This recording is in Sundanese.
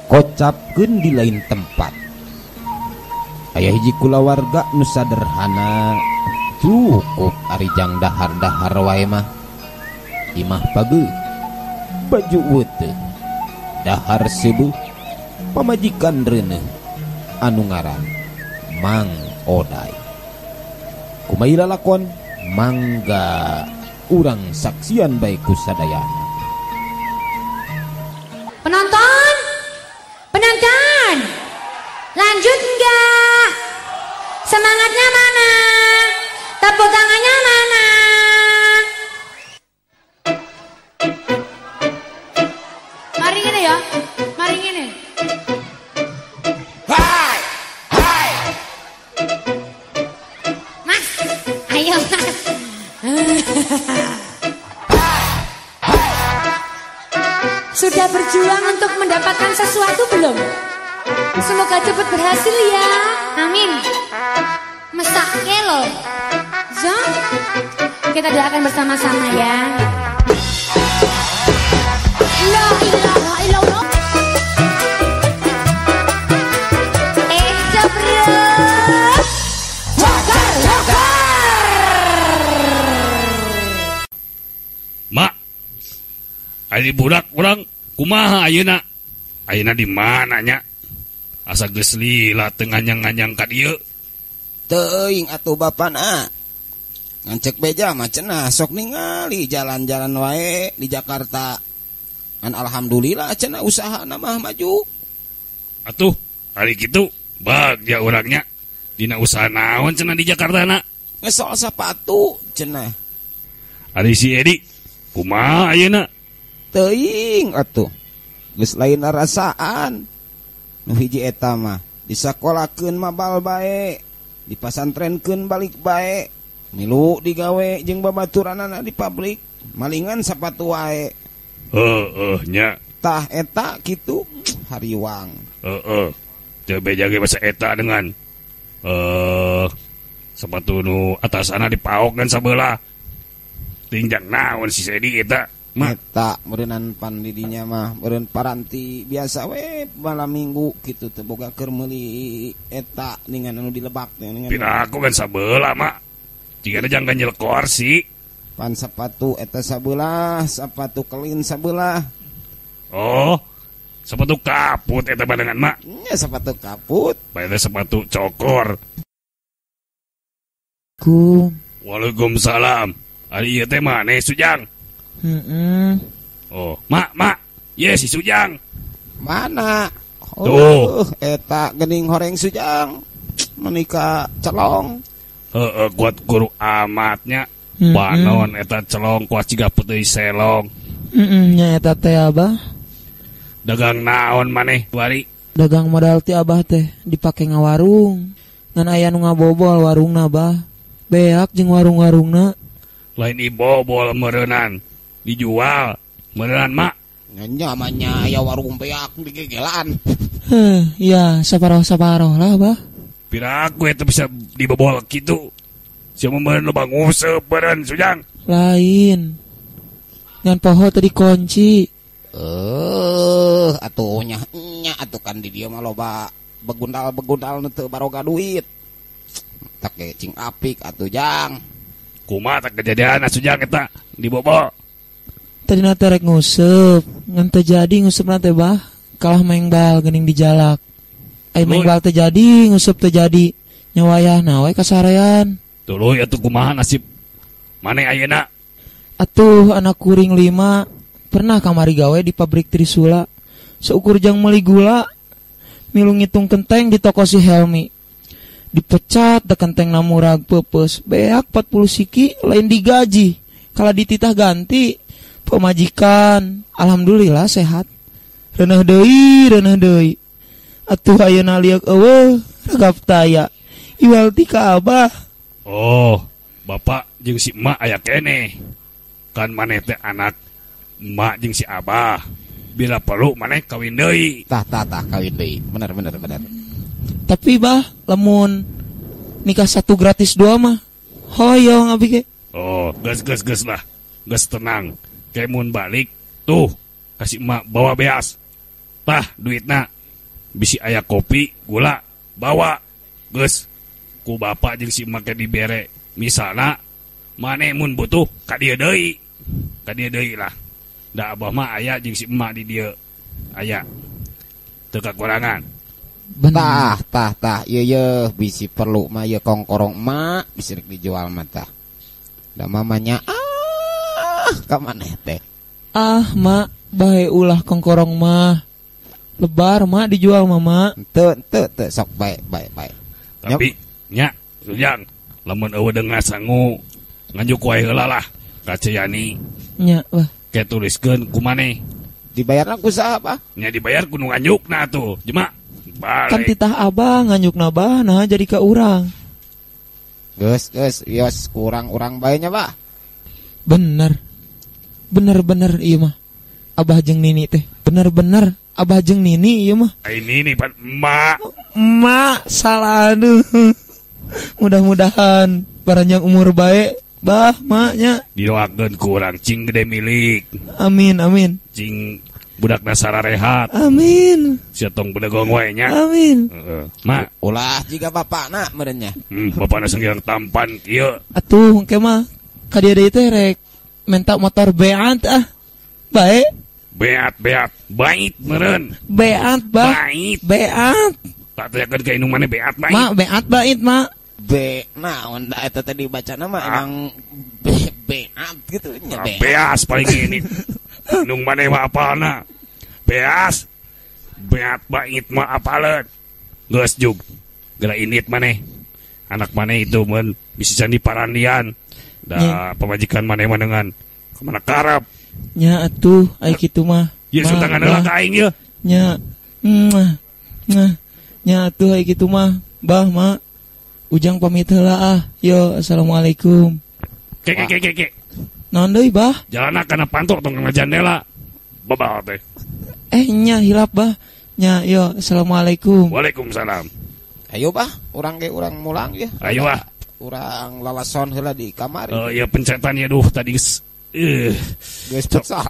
Kocapkeun di lain tempat. Aya hiji kulawarga nu sederhana, cukup ari jang dahar-dahar wae mah. Imah pageuh, baju weteh, dahar seubeut, pamajikan reuneuh, anu ngaran Mang Oday. Kumaha lalakon mangga urang saksian bae ku sadayana. Penonton, penonton, lanjut enggak? Semangatnya mana? Tepuk tangannya mana? Mari ngene ya, mari ngene. Hai, hai. Mas, ayo mas. Sudah berjuang untuk mendapatkan sesuatu belum? Semoga cepat berhasil ya. Amin. Mesake loh. Zong. Kita doakan bersama-sama ya. La ilaha illallah. Jebret. Bakar, bakar. Mak, ari budak urang kumaha ayeuna? Ayeuna di mana nya? Asa geus lila teu nganyang-nganyang ka dieu. Teuing atuh bapana. Ngan cek beja mah cenah sok ningali jalan-jalan wae di Jakarta. Ngan alhamdulillah cenah usahana mah maju. Atuh, ari kitu bagja urangnya. Dina usaha naon cenah di Jakarta na? Ngesol sepatu cenah. Ari si Edi kumaha ayeuna? Teuing atuh. Geus lain rasaan. Nu hiji eta mah disakolakeun mabal bae, dipasantrenkeun balik bae, milu digawe jeung babaturanana di pabrik, malingan sapatu wae. Heueuh nya. Tah eta kitu hariwang. Heeh. Teu beja ge basa eta dengan sepatu nu atasana dipaok kan sabelah. Tingjang naon si Edi eta? Eta meureunnan pan di dinya mah meureun paranti biasa we malam minggu kitu teu boga keur meuli eta ningan anu dilebak teh ningan. Piraku kan sabelah mak. Jigana jang ganjel korsi. Pan sepatu eta sabelah, sepatu kelin sabelah. Oh, sepatu kaput eta barengan mak. Nya sepatu kaput. Bae sepatu cokor. Ku. Waalaikumsalam. Ari ieu teh maneh Sujang? Oh, mak, mak. Ye si Sujang. Mana? Oh, tuh, eta geuning horeng Sujang. Menika celong. Heeh, kuat guru amatnya. Panon eta celong kuat ciga putih selong. Nya eta teh abah. Dagang naon maneh wari? Dagang modal ti abah teh dipake ngawarung. Ngan aya nu ngabobol warungna abah. Beak jeung warung-warungna. Lain ibobol meureunan. Dijual meureunan mak. Nya mah nya aya warung beak digegelan. Heh, ya saparoh-saparoh lah bah. Piraku eta bisa dibobol kitu. Sia meureun loba nguseup meureun Sujang. Lain. Ngan poho teh dikunci. Atuh nya nya atuh kan di dieu mah loba begundal-begundal nu teu baroga duit. Tak ge cing apik atuh Jang. Kumaha tak kejadian Sujang eta dibobol. Tadina teh rek nguseup, ngan teu jadi nguseup teh bah, kalah maeng bal geuning dijalak. Ai maeng bal teu jadi, nguseup teu jadi. Nya wayahna we kasarean. Tuluy atuh kumaha nasib maneh ayeuna? Atuh anak kuring 5 pernah kamari gawe di pabrik Trisula. Seukur jang meuli gula, milu ngitung kenteng di toko si Helmi. Dipecat da kenteng namurag peupeus, beak 40 siki lain digaji. Kala dititah ganti pemajikan, alhamdulillah sehat. Reuneuh deui, reuneuh deui. Atuh ayeuna lieuk eueuh, ragap taya. Iwal ti ka abah. Oh, bapak jeung si emak aya keneh. Kan maneh teh anak emak jeung si abah. Bila perlu maneh kawin deui. Tah tah tah kawin deui. Bener bener bener. Tapi bah, lamun Nikah 1 gratis 2 mah. Hoyong abi ge. Oh, geus geus geus lah. Geus tenang. Kayak mun balik tuh kasih emak bawa beas. Tah duitna. Bisi aya kopi, gula, bawa. Geus ku bapak jeung si emak ke dibere. Misalna maneh mun butuh ka dieu deui. Ka dieu deui lah. Da abah mah aya jeung si emak di dieu. Aya. Teu kakurangan. Tah tah tah ieu ye bisi perlu mah ieu kongkorong emak bisi rek dijual mah tah. Da mamanya ah ka maneh teh. Ah mak bae ulah kongkorong mah. Lebar mak dijual mama. Teu teu teu sok bae bae bae. Tapi nya Ujang lamun eueuh deunga sangu nganjuk wae heula lah ka Ceyani. Nya wah. Ke tuliskeun ku maneh. Dibayarna ku saha bah? Nya dibayar ku nu nganjukna atuh. Jema balik. Kan titah abah nganjukna bah nah jadi ka urang. Geus geus yos kurang-urang bae nya bah. Bener. Bener-bener ieu mah. Abah jeung Nini teh. Bener-bener abah jeung Nini ieu mah. Ai Nini pan emak. Emak salah aduh. Mudah-mudahan paranjang umur bae bah maknya. Didoakeun ku urang cing gede milik. Amin amin. Cing budakna sararehat. Amin. Sia tong bedegong wae nya. Amin. Heeh. Mak ulah jiga bapakna meureun nya. Bapakna senggeang tampan kieu. Atuh engke mah ka dieu deui teh rek minta motor beat ah. Bae. Beat beat bait meureun. Beat bah. Bait. Beat. Tak tanyakeun ka indung maneh beat bait. Mak beat bait mak. B naon da eta teh dibacana mah emang B beat gitu nya beat. Beas paling ini. Indung maneh mah apalna? Beas. Beat bait mah apaleun. Geus jug. Geura indit maneh. Anak maneh itu mun bisi candi parandian. Da pamajikan maneh mah dengan kemana karep. Nya atuh ai kitu mah. Ieu sutangan heula ka aing ieu. Nya. Nya atuh ai kitu mah. Bah mak. Ujang pamit heula ah. Yo assalamualaikum. Ke ke ke ke. Naon deui bah? Jalana kana pantok tong kana jandela. Babal teh. Nya hilap bah. Nya yo assalamualaikum. Waalaikumsalam. Ayo bah, urang ge urang mulang ya. Ayo ah. Urang lalason heula di kamar. Oh iya pencetan ya duh tadi geus geus futsal.